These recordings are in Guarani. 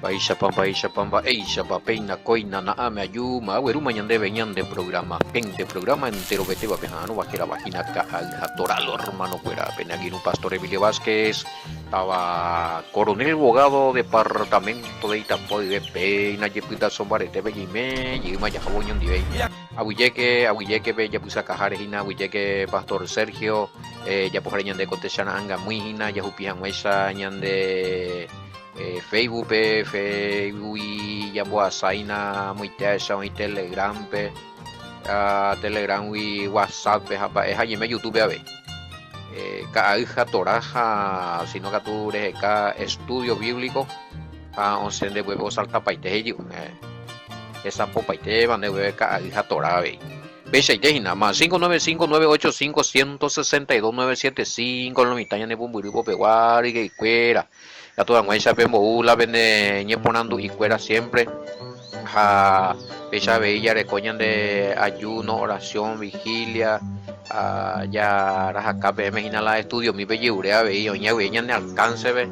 Mba'éichapa, mba'éichapa, mba'éichapa, péina kóina na'ãme ajúma, aguerúma ñandéve ñande programa, pende programa enterovetéva peha'arõva hérava hína Ka'ay ha Toralo hermano-kuéra. Pene angirũ Pastor Emilio Vázquez, táva Coronel Bogado, departamento de Itapúa guive, péina jepytaso mbaretépe ñaime jeýma jahávo oñondive. Aguyjéke, aguyjéke pe japysakaháre hína, aguyjéke Pastor Sergio, japoháre ñande ko techara'ãngamýi hína jahupi hag̃uáicha ñande Facebook-pe, Facebook-gui jambohasáina amoite ahecha oĩ Telegram-pe, Telegram-gui WhatsApp-pe ha mba'e ha ñaime YouTube-pe avei. Ka'ay ha Torá ha sino katu reheka estudio bíblico ha osẽ nde guépe osaltapaite he'íjy, hesapopaitéva nde guépe ka'ay ha Torá avei. Peichaite hína, más 595 985 162 975 lo mitã ñane pumbyry popegua ryke'ykuéra. Katu hag̃uáicha pembou la pene ñeporandu'ikuéra siémpre ha péicha avei jareko ñande ayuno, oración, vigilia, ha jarahaka peẽme hína la estudiomi pejeure avei oĩ avei ñane alcance-pe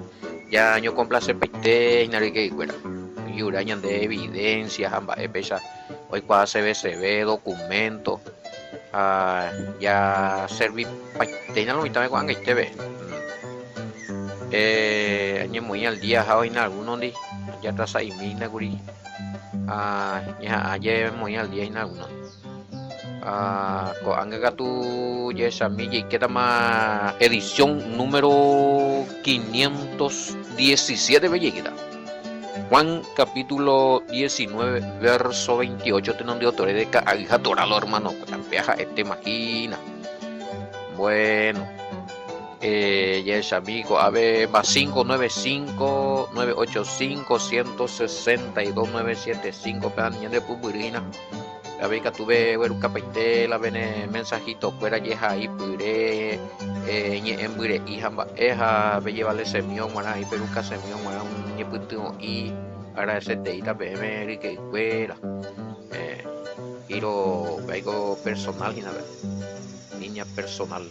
ñañokomplasepaite hína ryke'ykuéra. Ojeure ñande evidencia ha mba'e péicha oikuaa CVCV, documento ha jaservipaite hína lo mitãme ko'ag̃aitépe. Eh, añemoĩ al día ha oĩna alguno-ndi, jatrasa'imína kuri ha ñaha'ã jemoĩ al día hína alguno. Ha ko'ág̃a katu jahechami jaikétama edición número 517-pe jaikéta. Juan capítulo 19 verso 28 tenonde otore de ka'ay ha toralo hermano-kuéra, péa ha'etéma hína. Bueno. Eh, jahechami ko'ápe más 595 985 162 975 pe ñande pumbyry hína. Avei ikatu peguerukapaite la pene mensajito-kuéra jehai pyre, eh, ñe'ẽmbyre'i ha mba'e ha pejevalesemi og̃uarã ahí perukasemi og̃uarã un ñepytyvõ'i agradeseteíta peẽme ryke'ykuéra. Eh, iro péaiko personal hína pe, línea personal.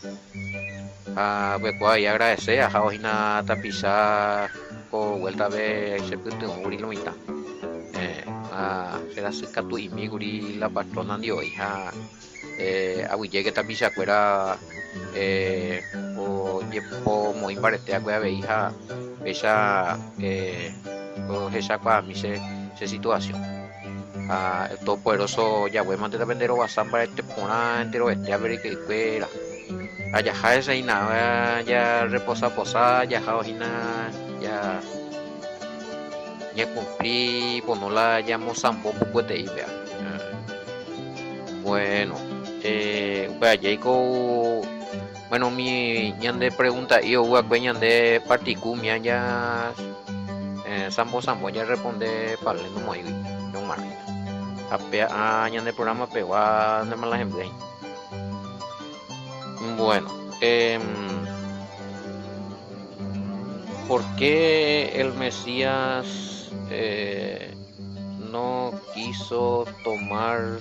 Ha upekuaa agradece ahávo hína tapicha ko vuelta-pe che pytyvõ kuri lo mitã. Eh, ha che rasy katu'imi kuri la patrona ndi voi ha eh, aguyjéke tapichakuéra eh, ojepomoĩ mbarete akue avei ha péicha eh, ohechakuaami che, che situación. Ha el Todopoderoso Yahweh-mante tapenderovasa mbarete porã enterovete averike'ykuéra. Ha jaha hese hína, ja reposa posa jahávo hína ja ñakumpli pono la ñamosambo pukuete'i péva. Bueno, eh, upe aja iko bueno umi ñande pregunta'i ou va'ekue ñande partikumia ja eh, sambo sambo ja responde pale nomoĩgui ñomarã. Ha péa ñande programa pegua ndema la hemby hína. Bueno, eh, ¿por qué el Mesías eh, no quiso tomar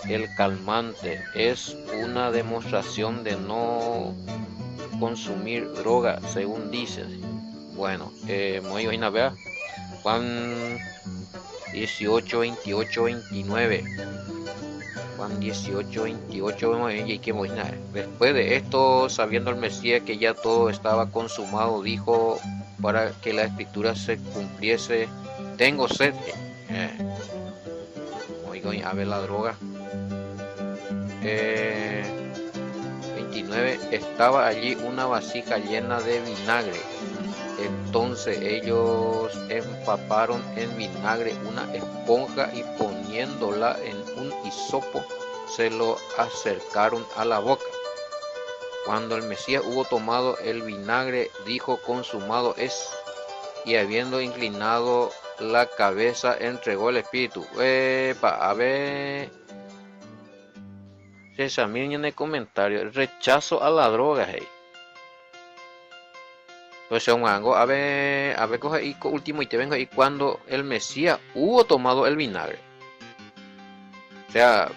el calmante? Es una demostración de no consumir droga, según dice. Bueno, eh, muy bien, vea. Juan 18, 28, 29. Juan 18, 28, Después de esto, sabiendo el Mesías que ya todo estaba consumado, dijo para que la escritura se cumpliese, tengo sed. Eh. a ver la droga. Eh, 29. Estaba allí una vasija llena de vinagre. Entonces ellos empaparon en vinagre una esponja y poniéndola en un hisopo se lo acercaron a la boca. Cuando el Mesías hubo tomado el vinagre, dijo, consumado es. Y habiendo inclinado la cabeza, entregó el espíritu. Epa, a ver. Chechami ñane comentario, rechazo a la droga he'i. Tochaumango ave, ave ko he'i ko ultimoite vengo he'i cuando el Mesías hubo tomado el vinagre. O sea,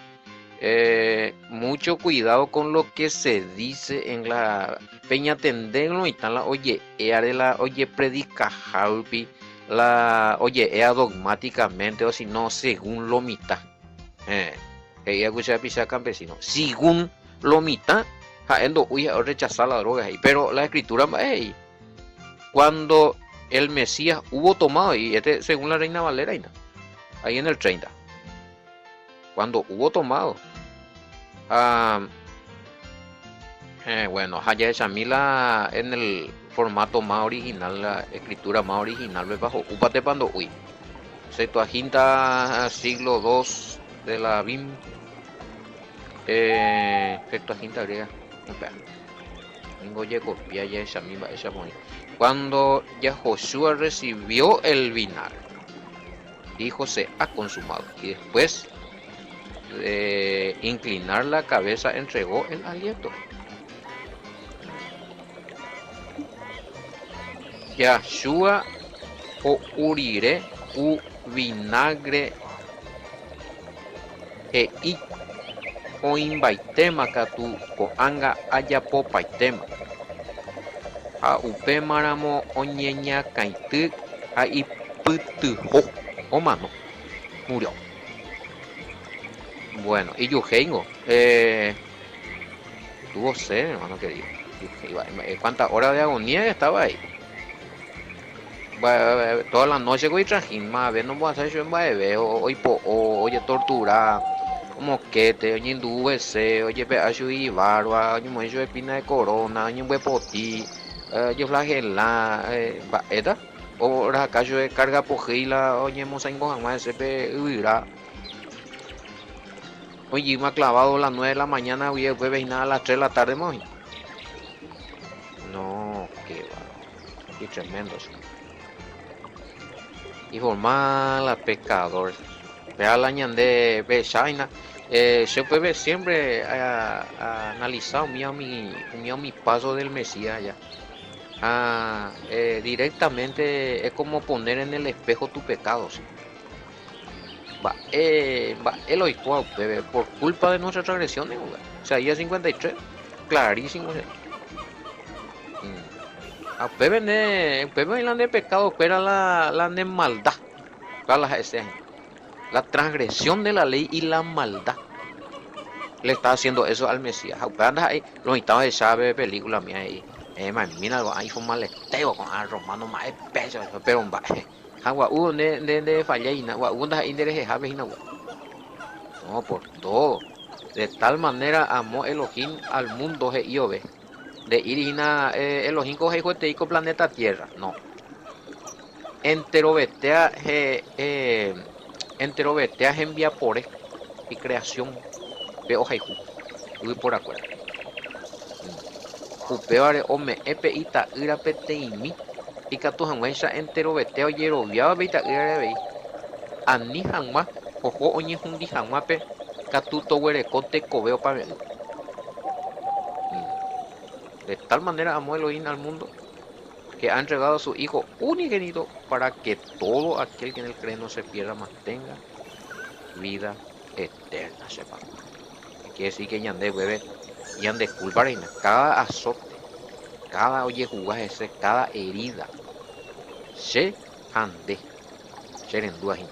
eh, mucho cuidado con lo que se dice en la peñatende lo mitã la oje'éare la ojepredicaha rupi. La oje'éva dogmáticamente o sino según lo mitã. Héẽ, he'i va'ekue che rapicha campesino, según lo mitã ha'e ndo'úi ha'e orrechasa la droga he'i, pero la escritura mba'e he'i, cuando el Mesías hubo tomado, y este según la Reina Valera hína, ahí en el 30, cuando hubo tomado, ha, eh, bueno, ha jahechami la en el formato más original, la escritura más original, pepa ho'úpa tepa ndo'úi. Septuaginta siglo 2 de la BIM. Eh, Septuaginta griega. Upéva. Ningo jekopia jahechami mba'éichapa oĩ. Cuando Yahoshua recibió el vinagre, dijo se ha consumado. Y después de inclinar la cabeza entregó el aliento. Yahshua ho'u rire ku vinagre he'i, Oĩmbaitéma katu ko'ág̃a ajapopaitéma. Ha upémaramo oñeñakãity ha ipytyho, omano, murió. Bueno, ijuhéingo. Eh, tuvo sed, hermano querido. Ijuhéi mba'e, cuántas horas de agonía estaba ahí. Toda la noche ko itrajín, mave nombohasái chupe mba'eve, oipo'o, ojetortura, omokéte, oñendu'u hese, ojepe'a chugui ibarba, oñemoĩ chupe espina de corona, oñembyepoti, ojeflagela, mba'éta, orahaka chupe carga pohýi la oñemosãingo hag̃ua hese pe yvyra. Oĩjeýma clavado las 9 de la mañana guive upépe hína a las 3 de la tarde-ma oĩ. No, qué bárbaro. Qué tremendo eso. Y formal la pecador. Vea la ñande pe cháina. Eh, che upépe siempre a, analizado umi umi umi umi paso del Mesías allá. Ah, eh, directamente es como poner en el espejo tu pecado. ¿sí? Mba'e mba'e la oikóva upépe por culpa de nuestra transgresión ningo. Isaías 53, clarísimo. Mm. Ha upépe nde, upépe oĩ la nde pecado kuéra la, la nde maldad. La ha'ese hína. La transgresión de la ley y la maldad. Le está haciendo eso al Mesías. Ha upéva ndaha'éi lo mitã ohecha pe película mía he'i, eh, mamína ko'ã iformaletévo ko'ã romano mba'e péicha, pero mba'e. Ha gua'u nde nde nde fallái hína, gua'u ndaha'éi nde rehehápe hína gua'u. No, por todo. De tal manera amó Elohim al mundo he'i ove. Nde'íri hína Elohim ko ohayhuetei ko planeta Tierra. No. Enterovetea he enterovetea hembiapore, icreación, pe ohayhu yvyporakuéra. Upévare ome'ẽ pe ita'ýra peteĩmi ikatu hag̃uáicha enterovete ojeroviáva pe ita'ýrare avei, ani hag̃ua oho oñehundi hag̃ua pe katu toguereko tekove opave'ỹ. De tal manera amó Elohim al mundo, que ha entregado a su Hijo unigénito para que todo aquel que en él cree no se pierda, mas tenga vida eterna. Che papá. Quiere decir que ñande upépe ñande culpa reina, cada azote, cada ojehuga hese, cada herida, che ha nde che rendúva hína,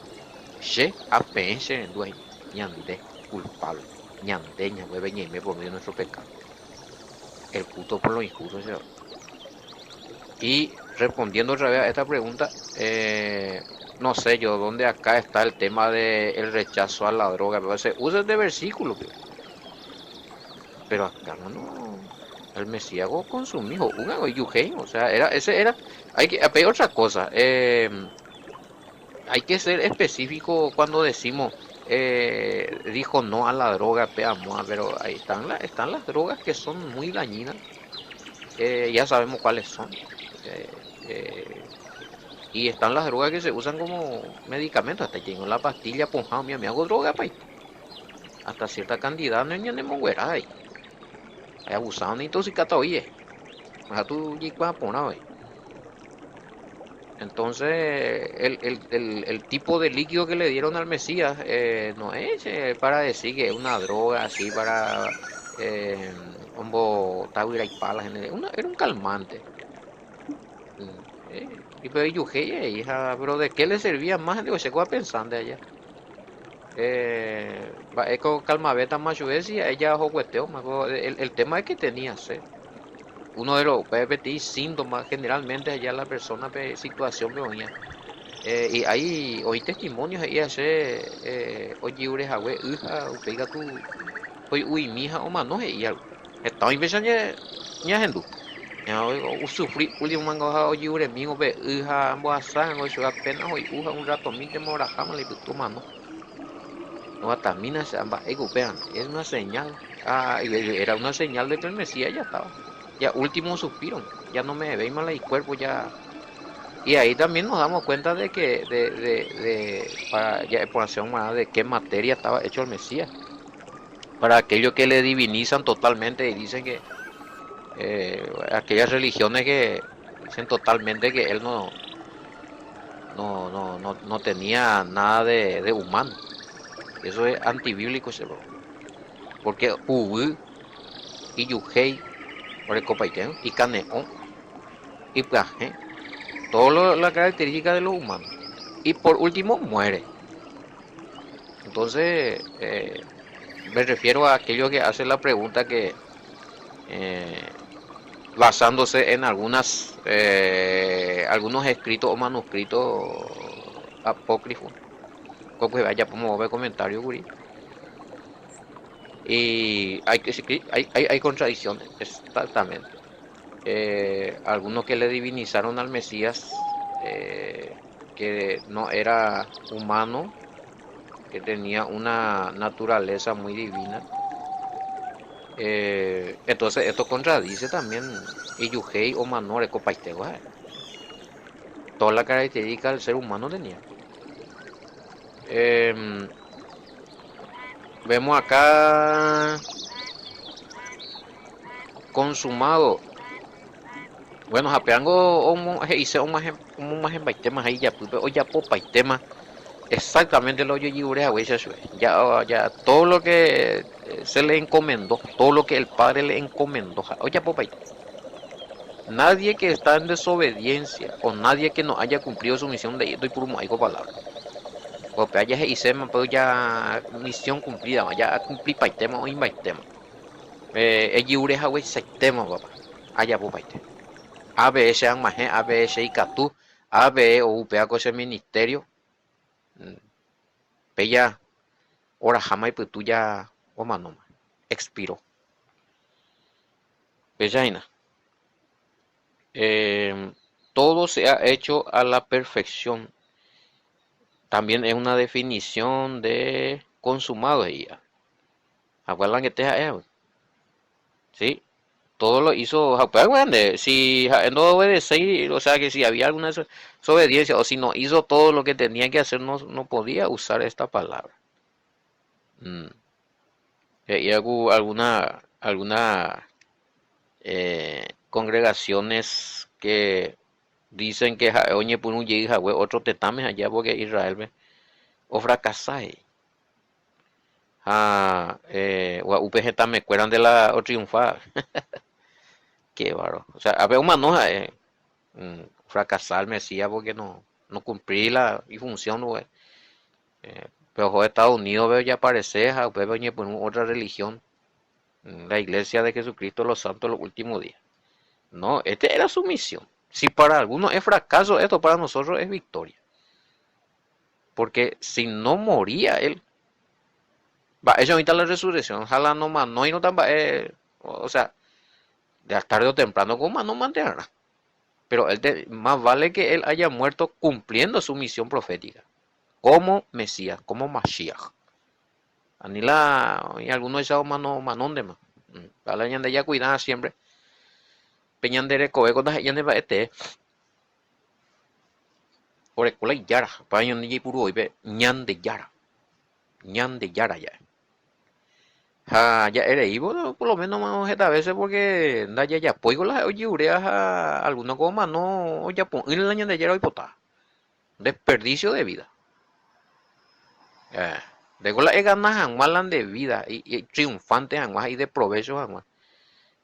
che ha peẽ che rendúva hína, ñande culpable, ñande ñaguépe ñaime por medio de nuestro pecado. El justo por lo injusto, che. Y respondiendo otra vez a esta pregunta, eh, no sé yo dónde acá está el tema del el rechazo a la droga, pero se usa este versículo. Pero acá no, no. El Mesías consumí, una o sea, era, ese era, hay que, hay otra cosa, eh, hay que ser específico cuando decimos, eh, dijo no a la droga, pe pero ahí están, la, están las drogas que son muy dañinas, eh, ya sabemos cuáles son. Eh, y están las drogas que se usan como medicamentos, hasta tengo la pastilla, ponjado, me hago droga, pa. Hasta cierta cantidad no es ni monguera ahí. Hay abusado ni intoxicado, oye. Ha tu porã hoy. Entonces, el, el, el, el, tipo de líquido que le dieron al Mesías eh, no es eh, para decir que es una droga así para eh, y palas, era un calmante. Mm, eh. Y pero ijujéi avei ha pero de qué le servía más digo che ko apensánte aja. Eh, mba'éko calmavétama chupe si ha'e ja ohokuetéoma ko el, el tema es que tenía sed. Uno de los upe peteĩ síntoma generalmente aja la persona pe situación pe oĩva. Eh, y hay oĩ testimonio he'íva che eh, ojeure hague y ha upéi katu hoy'uimi ha omano he'i algo. Heta oĩ péicha ñahendu. Osufri último mango ha ojeuremívo pe y ha ambohasa hango chupe apenas hoy'u ha un ratomínte moraháma la ipytu omano. Oguatamína che mba'éiko upéva, es una señal. Ah, era una señal de que el Mesías ya estaba. Ya último suspiro, ya no me'ẽvéima la icuerpo ya. Y ahí también nos damos cuenta de que de, de, de para ja'e porãse g̃uarã de qué materia estaba hecho el Mesías. Para aquellos que le divinizan totalmente y dicen que eh, aquellas religiones que dicen totalmente que él no, no, no, no, no tenía nada de, de humano. Eso es antibíblico, porque huguy, ijujéi, orekopaite, ikane'õ, ipyahẽ, todo la característica de lo humano. Y por último, muere. Entonces, eh, me refiero a aquello que hace la pregunta que, eh, basándose en algunas eh, algunos escritos o manuscritos apócrifos, ajapo comentario kuri. Y hay, hay, hay, hay contradicciones, exactamente. Eh, algunos que le divinizaron al Mesías, eh, que no era humano, que tenía una naturaleza muy divina. Eh, entonces esto contradice también ijujéi omano rekopaite Toda la característica del ser humano tenía. Eh, vemos acá consumado. Bueno, ha péango he'ise omog̃uahẽmbaitéma ha ijapýpe ojapopaitéma exactamente la ojejyvure haguéicha chupe. Ya, ya todo lo que se le encomendó, todo lo que el Padre le encomendó, ojapopaite. Nadie que está en desobediencia o nadie que no haya cumplido su misión de ndoipurumo'ãi ko palabra. Upéva jahe'iséma pe ja misión cumplida, ja cumplipaitéma oĩmbaitéma. Ejyvure hagueichaitéma papá, ajapopaite. Avei che ag̃uahẽ, avei che ikatu, avei ou upéva ko che ministerio. Péicha oraháma ipytu ja omanóma, expiró. Péicha hína. Todo se ha hecho a la perfección. También es una definición de consumado he'íva. Aguala angete ha'e hague. Sí, todo lo hizo ha upéva grande. Si ha'e no obedecéi, o sea que si había alguna desobediencia o si no hizo todo lo que tenía que hacer, no, no podía usar esta palabra. Mm. He'i alguna, alguna eh, congregaciones que dicen que ha'e oñepyrũ jey hague otro tetãme allá porque Israel-pe ofracasa he'i. Ha gua'úpe hetãmekuérante la otriunfa. Qué bárbaro. O sea, ápe omano ha'e fracasa el Mesías porque no, no cumplí la ifunción. Pe oho Estados Unidos-pe ojeaparece ha upépe oñepyrũ otra religión, la Iglesia de Jesucristo de los Santos de los Últimos Días. No, este era su misión. Si para algunos es fracaso esto, para nosotros es victoria. Porque si no moría él, mba'éicha oĩta la resurrección, ha la nomanóirõta mba'e, o sea, ya tarde o temprano ko omano mantearã. Pero él te, más vale que él haya muerto cumpliendo su misión profética, como Mesías, como Mashiach. Ani la oĩ alguno esa omano manóntema. La ñande jakuida siempre pe ñande rekove ko ndaha'éi ñande mba'etee. Oreko la ijára, upéva ñande jaipuru voi pe Ñandejára, Ñandejára ja'e. Ha ja'e rei por lo menos heta veces porque ndajajapóiko la ha'e ojeruréva ha alguno ko omano ojapo'ỹre la Ñandejára oipota. Desperdicio de vida. Ndéko la egana hag̃ua la nde vida, triunfante hag̃ua ha ideprovecho hag̃ua.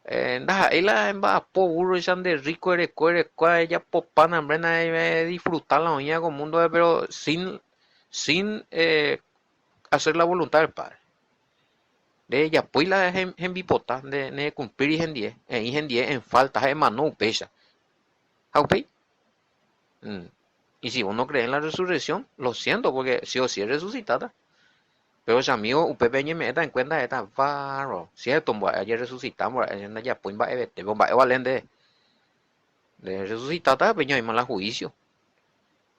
Ndaha'éi la emba'apo vúrroicha nde rríko ereko erekua ejapopa nambréna edisfruta la oĩva ko múndope péro sin sin hacer la voluntad del Padre. Ndejapói la hembipota, nde nekumplíri hendie, eĩ hendie en falta ha emano upéicha. Ha upéi? Y si vos no crees en la resurrección, lo siento, porque sí o sí resucitáta. Pero che amigo, upépe eñeme'ẽta en cuenta ha'éta bárbaro. Cierto, mba'e ajerresucita, mba'e ndajapói mba'evete, pero mba'e ovale nde. Nde resucitáta pe ñaĩma la juicio.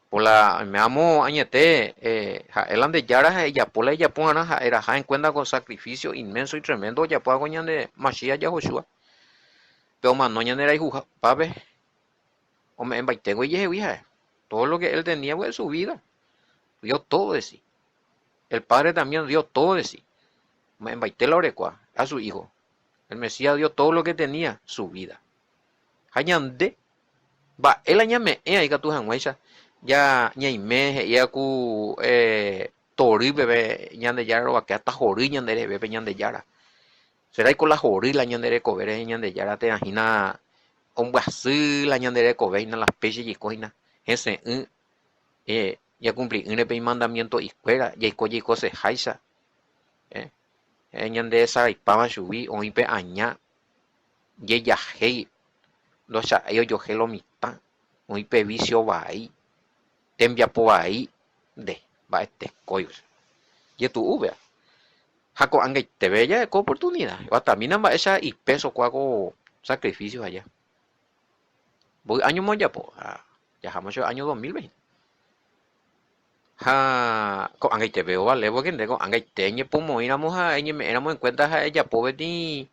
Por la oiméamo añete eh, ha'e la nde Jára ha ejapo la ejapo va'erã ha eraha en cuenta ko sacrificio inmenso y tremendo ojapóva ko ñande Mashiach Yahoshua. Pe omano ñande rayhuhápe Ome'ẽmbaiténgo ijehegui ha'e. Todo lo que él tenía fue su vida. Dio todo de sí. El Padre también dio todo de sí. Ome'ẽmbaite la orekua a su hijo. El Mesías dio todo lo que tenía, su vida. Ha ñande, mba'e la ñame'ẽva ikatu hag̃uáicha ja ñaime he'íva ku eh, tory peve Ñandejára rovake, tahory ñande reheve pe Ñandejára. Seráiko la hory la ñande rekove rehe Ñandejára térã hína ombyasy la ñande rekove hína la péicha jaiko hína hese'ỹ ñakumpli'ỹre pe imandamiento'ikuéra jaiko jaikoseháicha ñande saraipáva chugui oĩ pe aña jejahéi ndocha'éi ojohe lo mitã oĩ pe vicio vai tembiapo vai nde mba'etekói jetu'u upéva. Ha ko'ag̃aiteve jareko oportunida. Eguatamína mba'éicha ipéso kua ko sakrifísio aja. Mboy áñoma ojapo? Ha jaháma chupe áño 2000-pe hína. Ha ko'ag̃aiteve ovale pórke nde ko'ag̃aite eñepomoĩramo ha eñeme'ẽramo en kuénta ha ejapo peteĩ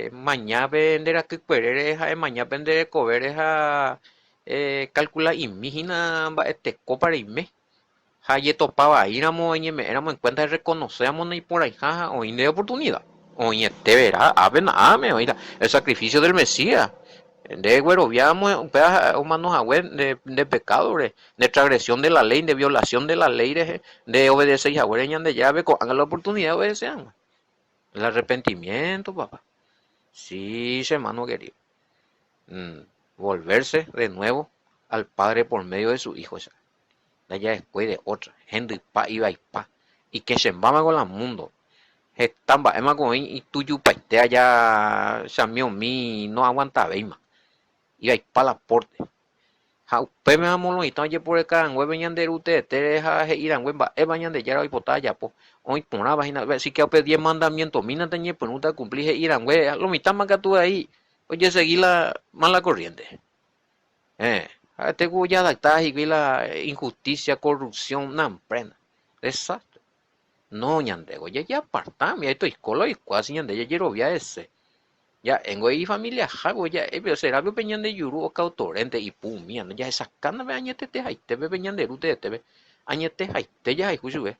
emaña pe nde rakykuerére ha emaña pe nde rekovére ha ekalkula'imi hína mba'etekópa reime. Ha jetopa vaíramo eñeme'ẽramo en cuenta errekonoséramo naiporãiha ha oĩ nde oportunida. Oĩete vera, ápe na'áme oĩta el sacrificio del Mesías. Nde egueroviáramo upéva omano hague nde nde pekádore, nde transgresión de la ley, nde violación de la ley rehe, nde obedeséi haguére Ñandejárape ko'ág̃a la oportunida eobedese hag̃ua. El arrepentimiento, papá. Sí, che hermano querido. Volverse de nuevo al Padre por medio de su Hijo. Ndajarekói de ótra, hendypa ivaipa, ikechembámako la múndo. Heta mba'émako oĩ itujupaite aja chamiomi noaguantavéima, ivaipa la pórte. Ha upépe amoloĩta ojeporeka ranguépe ñande Ru teetére ha he'i rangue mba'épa Ñandejára oipota ajapo, oĩ porãva hína, síke upe diez mandamientomína tañepyrũta akumpli he'i rangue, lo mitãma katu ai ojesegi la mala corriente. Héẽ, ha'ete ku ojadapta hikuái la injusticia, corrupción, nampréna. Desastre. No, ñandéko jajeaparta, umi toiko la oikuaa si ñande jajerovia hese. Ja'éngo ifamiliaha ko ja'e, péro serápe upe ñande juru okautorénte ipu umía, ndajahechakána pe añetetehaitépe pe ñande ru teetépe, añetehaite jahayhu chupe.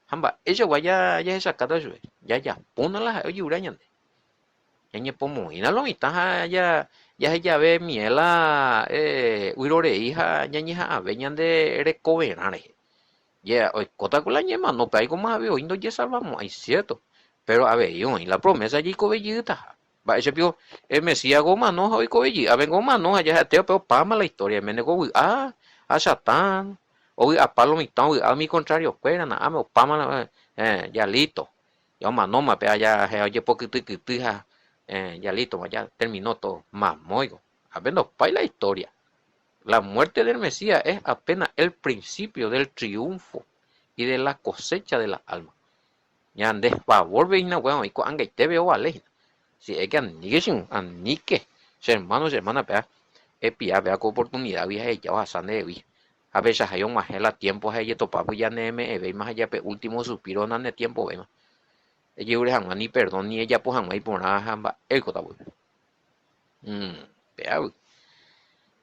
Ha mba'éichagua jahechakáta chupe, jajapóna la ha'e ojevýra ñande. Ñañepomoĩna lo mitã ha jahejave miéla vyrorei ha ñañeha'ãve ñande rekoverã rehe. Oikóta ku la ñemano, pe aikoma avei oĩ ndojesalvamo'ãi, siérto? Péro avei oĩ la promésa jaikove jeytaha. Mba'éicha piko el Mesías omano ha oikove jey? Avéngo omano ha jaha'ete upe opáma la istória, oiméne ko vy'a ha Satán ovy'apa lo mitã ovy'a umi kontrariokuéra, na'áme opáma la, ya lísto. Ya omanóma pe aja ha ojepokytykyty ha ya lístoma, ya terminó todo. Mamóigo. Ápe ndopái la historia. La muerte del Mesías es apenas el principio del triunfo y de la cosecha de las almas. Ñande favorpe hína upéva oĩ ko'ãngaite ovale hína. Si es que aníke che irũ, aníke che hermano, che hermana péva epia péva ko oportunidad-gui ha eheja ohasa ndehegui. Ha peichahái og̃uahẽ la tiémpo ha ejetopápy janeme'ẽvéima ha jape último suspiro nanetiempovéima ejevure hag̃ua ni perdón ni ejapo hag̃ua iporã ha mba'e oikóta pype. Péagui.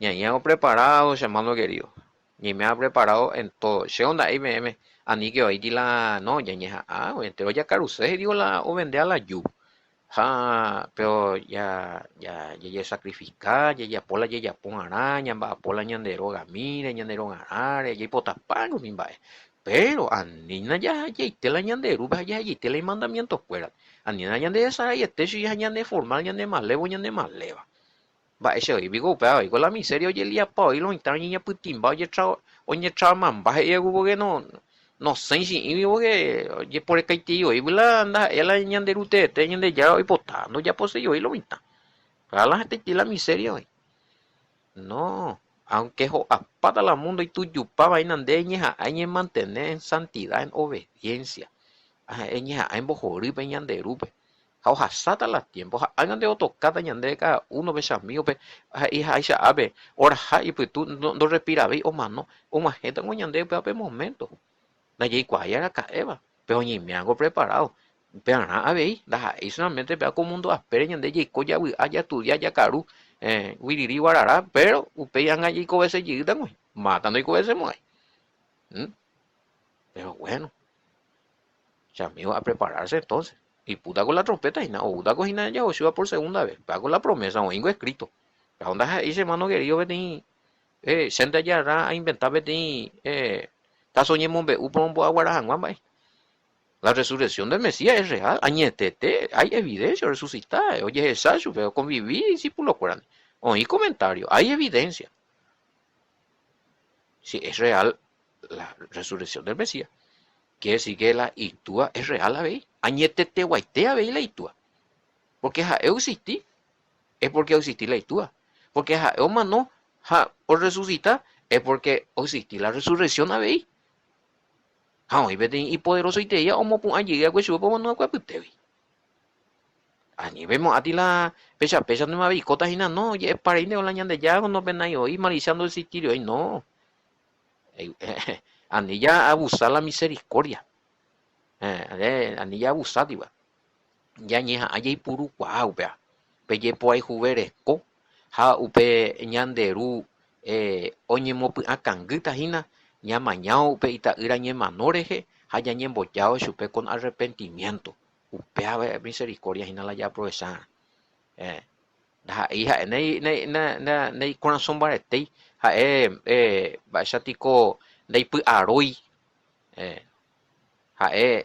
Ñaĩva preparado, che hermano querido. Ñaiméva preparado en todo. Che onda'éi peẽme, aníke oĩti la no, ñañeha'ã, entero jakaruse, digo la ovendea la ju. Ha péro jajesakrifika, jajapo la jajapo va'erã, ñamba'apo la ñande rogamíre, ñande rogarãre, jaipotapágui umi mba'e. Péro anína jahajaite la ñande Rúpe ha jahajaite la imandamientokuéra. Anína ñandehesaraiete chugui ha ñaneformal, ñanemalévo, ñanemaléva. Mba'éicha voi piko upéva oiko la miseria ojeliapa voi lo mitã oñeñapytĩmba oñetravamamba he'i aku porque no nosẽi chi'ĩgui porque ojeporekaitei voi la ndaha'éi la ñande Ru teete Ñandejára oipota ndojaposéi voi lo mitã. Upéva la hetaite la miseria oĩ. No, aunque ho'apáta la mundo itujupáva hína nde eñeha'ã eñemantene en santidad, en obediencia. Eñeha'ã embohory pe ñande Rúpe. Ha ohasáta la tiémpo, ha ág̃ante otokáta ñandéve káda únope chamígope, he'i háicha ápe, oraha ipytu ndorrespiravéi omano, og̃uahẽtango ñandéve upéva pe moménto. Ndajaikuaái araka'éva, péro ñaimévango preparádo. Upearã avei, ndaha'éi solamente péva ko múndo apére ñande jaiko javy'a, jastudia, jakaru, guyryry guarara, péro upéi ág̃a jaikovese jeýtagui, máta ndoikovesemo'ãi. Péro guéno. Che amigo, a prepararse entonces. Ipúta ko la trompeta hína, oúta ko hína Yahoshua por segunda vez. Upéva ko la promesa oĩngo escrito. Péro ndaha'éi che hermano querido peteĩ eh, chénte ajarra ainventa peteĩ eh, caso ñemombe'u porombo'aguara hag̃ua mba'e. La resurrección del Mesías es real, añetete, hay evidencia, resucita, ojehecha chupe, oconvivi discípulo-kuérandi. Oĩ comentario, hay evidencia. Si es real la resurrección del Mesías. Quiere decir que la itúa es real avei. Añeteteguaite avei la itúa. Porque ha'e oexisti, es porque oexisti la itúa. Porque ha'e omano ha orresucita, es porque oexisti la resurrección avei. Ha oĩ peteĩ ipoderosoiteíva omopu'ã jey va'ekue chupe omano va'ekue apytégui. Ani peimo'ãti la péicha péicha oiméva hína, no, oje'epareínte la Ñandejára nopenái voi, malicia ndoexistíri voi, no. Ani jaavusa la misericordia. Ani jaavusátiva. Ñañeha'ã jaipurukuaa upéva. Pe jepoayhuve reko ha upe ñande Ru oñemopy'akangýta hína ñamañávo upe ita'ýra ñemano rehe ha ñañembojávo chupe con arrepentimiento. Upéva misericordia hína la jaaprovecha. Ndaha'éi ha'e naikorasõ mbaretéi, ha'e mba'éicha tiko ndaipy'arói, ha'e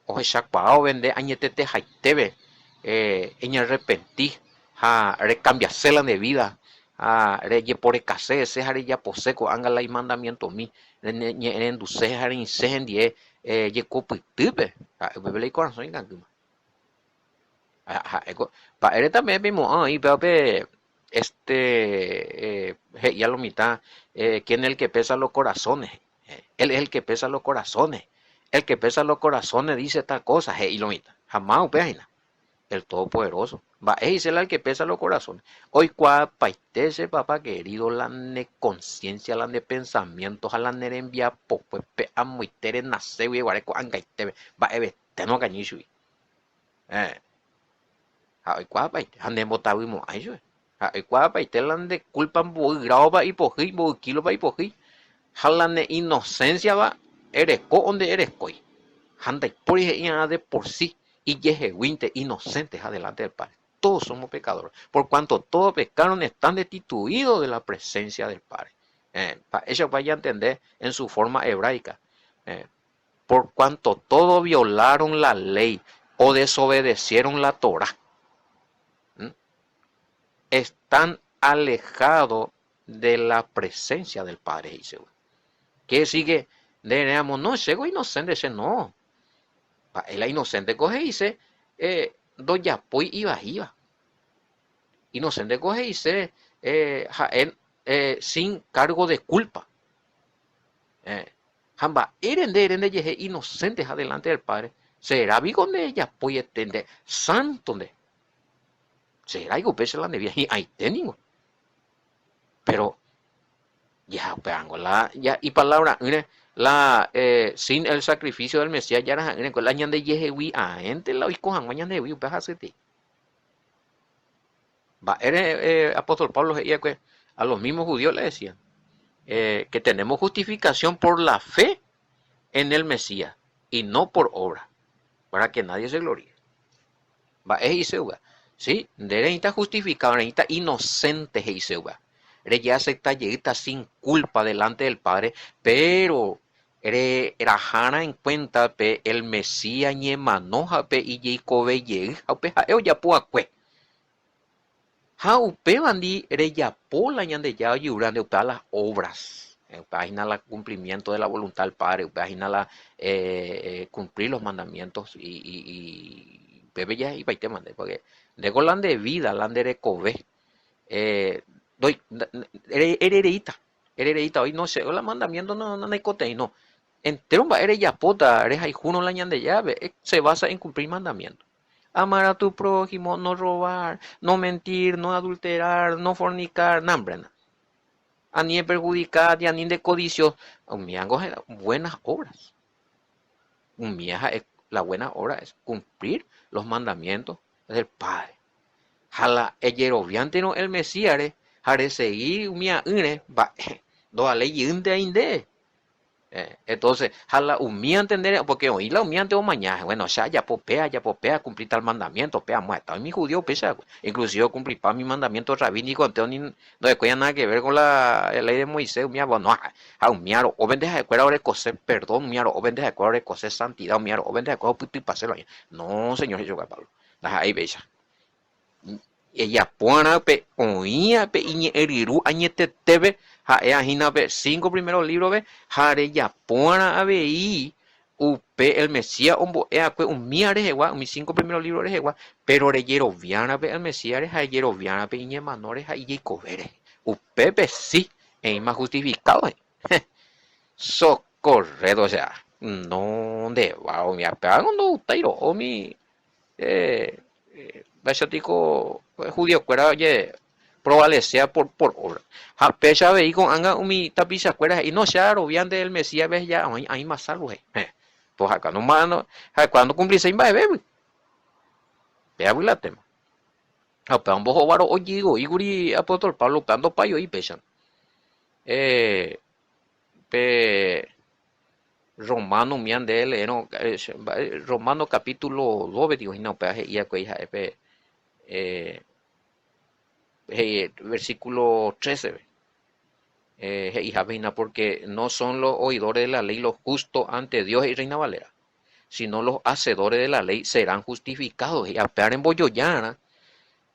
ohechakuaa ovende añetetehaitépe eñarrepenti ha rekambiase la nde vída ha rejeporekase hese ha rejapose ko'ág̃a la imandamientomi, reñe'ẽrenduse ha reĩse hendie jekopytýpe, ha'e upépe la ikorasõ ikangýma. Ha'éko, mba'éreta peẽ peimo'ã oĩ upéva pe este he'i a lo mitã quién es el que pesa los corazones, él es el que pesa los corazones, el que pesa los corazones dice tal cosa, he'i lo mitã, ha máva upéva hína, el todopoderoso, mba'e he'ise la el que pesa los corazones, oikuaapaite che papá querido la ne conciencia, la ne pensamiento ha la ne rembiapokue pe amoite renase guive guare ko'ãngaiteve, mba'evete. Térõ okañy chugui. Eh. Ha oikuaapaite, ha nembotavymo'ãi chupe. Ha oikuaapaite la nde kúlpa mboy grádopa ipohýi, mboy kílopa ipohýi, ha la ne inosénsiava ereko o nde'erekói. Ha ndaipóri he'i'arã de por si ijeheguínte inosénteha delante del Padre. Todos somos pecadores. Por cuanto todos pecaron están destituidos de la presencia del Padre. Eh, mba'éichapa ñantende en su forma hebraica. Eh, Por cuanto todos violaron la ley o desobedecieron la Torá, están alejados de la presencia del Padre, he'i chéve. Quiere decir que nde eréamo, no, chéko inocente, che no. Mba'e la inocente ko he'ise eh, ndojapói ivaíva. Inocente ko he'ise eh, ha'e eh, sin cargo de culpa. Eh, Ha mba'ére nde ere ndejehe inocenteha delante del Padre? Será piko nde ejapoiete nde santo nde? Será piko upéicha la nde vida? Hi'ãite ningo. Pero ja upévango la ja ipalabra'ỹre la eh, sin el sacrificio del Mesías jaraha'ỹre la ñandejehegui aénte la oiko hag̃ua ñandehegui upéva hasyetei. Mba'ére eh, apóstol Pablo he'i va'ekue a los mismos judíos le decía eh, que tenemos justificación por la fe en el Mesías y no por obra, para que nadie se gloríe. Mba'e he'ise upéva? Sí, nde reĩta justificado, reĩta inocente he'ise upéva. Rejeacepta jeýta sin culpa delante del Padre, pero. Rerahárã en cuenta pe el Mesías ñemano ha pe ijeikove jey ha upe ha'e ojapo va'ekue. Ha upévandi rejapo la Ñandejára ojevýva nde upéva las obras, upéva hína la cumplimiento de la voluntad del Padre, upéva hína la cumplir los mandamientos y upépe ja he'ipaitéma nde, porque ndéko la nde vida, la nde rekove erereíta, erereíta oĩ no che la mandamiento no naikotevẽi no, entero mba'e rejapóta rehayhúrõ la Ñandejárape se basa en cumplir mandamiento. Amar a tu prójimo, no robar, no mentir, no adulterar, no fornicar, nambrena. Ani eperhudika, ani ndecodicio, umíango buenas obras. Umía ha'e la buena obra es cumplir los mandamientos del Padre. Ha la ejeroviánterõ el Mesías-re ha resegi umia'ỹre mba'e, ndovaléi jeýnte aĩ nde. Entonces, ha la umíante nde, porque oĩ la umíante omaña, bueno, che ajapo péa, ajapo péa, acumpli tal mandamiento, péa amo heta umi judío upéicha, inclusive ocumplipa umi mandamiento rabínico ante ni ndorekói nada que ver con la ley de Moisés, umía, bueno, ha umía ro'ópente ha'ekuéra orekose perdón, umía ro'ópente ha'ekuéra orekose santidad, umía ro'ópente ha'ekuéra opytypase la oĩva. No, señor, he'i chupe Pablo, ndaha'éi péicha. Ejapo'arã pe oĩva pe iñe'ẽryru añetetépe, ha'éva hína pe cinco primero libro-pe, ha rejapo'arã avei upe el Mesías ombo'e va'ekue umíva rehegua, umi cinco primero libro rehegua, péro rejeroviarã pe el Mesías-re ha ejeroviarã pe iñemanóre ha ijeikove rehe. Upépe si eĩma justificado he'i. Socorredo, osea, no ndeva umi apéva ndogustái ro'o umi Mba'éicha piko judiokuéra ojeprovalesea por obra. Ha péicha avei ko'ág̃a umi tapichakuéra he'i, no, che arovia nde el Mesías ja oĩ aĩma salvo he'i. Héẽ, pues ha'ekuéra nokumpliséi mba'evégui. Péagui la téma. Ha upéva ombohovaro ojyvoíkuri apóstol Pablo upéva ndopái oĩ péicha. Pe Romano umía nde leérõ mba'e Romano capítulo 2 piko hína upéva he'i va'ekue ha'e pe he'i versículo 13 pe he'ihápe hína porque no son los oidores de la ley los justos ante Dios he'i Reina Valera sino los hacedores de la ley serán justificados he'i upéva rembojojarã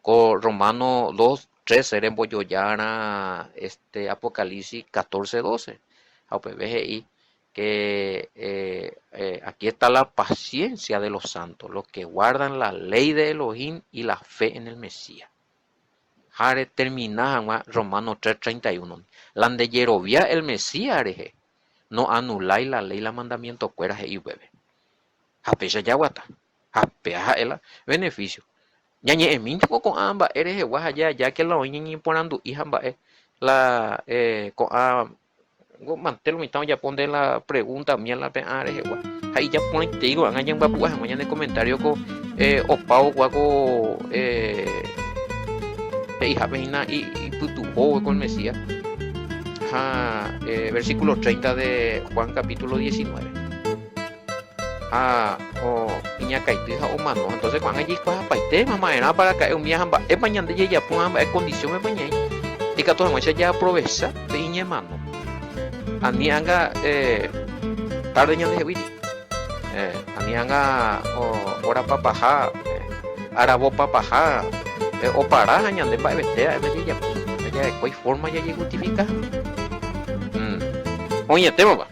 ko Romano 2 13 rembojojarã este Apocalipsis 14 12 ha upépe he'i que aquí está la paciencia de los santos, los que guardan la ley de Elohim y la fe en el Mesías. Ha retermina hag̃ua Romanos 3:31, la nde jerovia el Mesías rehe, no anulái la ley la mandamiento-kuéra he'i upépe. Ha péicha jaguata, ha péa ha'e la beneficio. Ñañe'ẽmínte ko ko'ã mba'e rehegua ha jahejáke la oĩ ñañeporandu'i ha mba'e la ko'ã Mante lo mitã ojapo nde la pregunta umi la pe'ã rehegua. Ha ijaporãitei ko'ág̃a ñambyapu'a hag̃ua ñane comentario ko opávo kua ko he'ihápe hína ipytu'óvo ko el Mesías. Ha versículo 30 de Juan capítulo 19. Ha iñakãity ha omano. Entonces ko'ág̃a jaikuaapaitéma ma'erãpa raka'e umi ha mba'épa ñande jajapo ha mba'e condición-pepa ñaĩ ikatu hag̃uáicha jaaprovecha pe iñemano. Ani ág̃a tarde ñandeheguíri, ani ág̃a hora papaha, aravo papaha opara ha ñande mba'evete ra'e ndajajapo, ndajarekói forma jajejustifika. Oĩetémapa.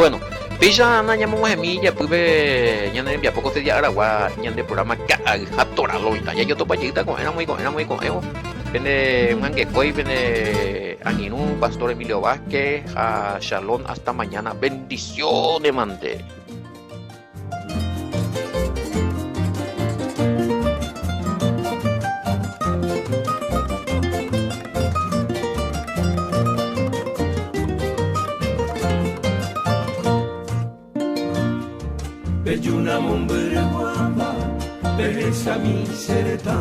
Bueno, péicha nañamog̃uahẽmi ijapýpe ñane rembiapo ko tedia aragua ñande programa Ka'ay ha Torá lo mitã. Jajotopa jeýta ko'ẽramo iko'ẽramo iko'ẽvo pene myangekói pene angirũ Pastor Emilio Vázquez ha Shalom hasta mañana. Bendiciones mante. Pejúna mombyryguáva pehechami che retã,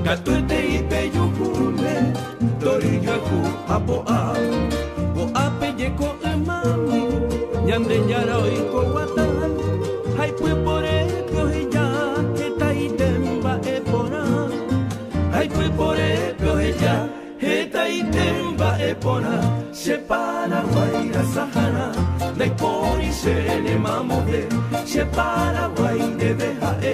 katuetei pejuhúne tory joahu ha po'a. Ko'ápe jeko ymágui Ñandejára oiko guata, ha ipyporépe oheja hetaite mba'e porã. Ha ipyporépe oheja hetaite mba'e. mba'e porã che Paraguái rasaharã ndaipóri chéne mamove che Paraguái ndéve ha'e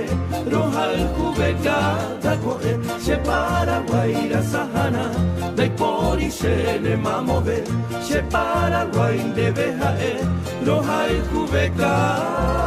rohayhuve káda ko'ẽ che Paraguái rasaharã ndaipóri chéne mamove che Paraguái ndéve ha'e rohayhuve káda.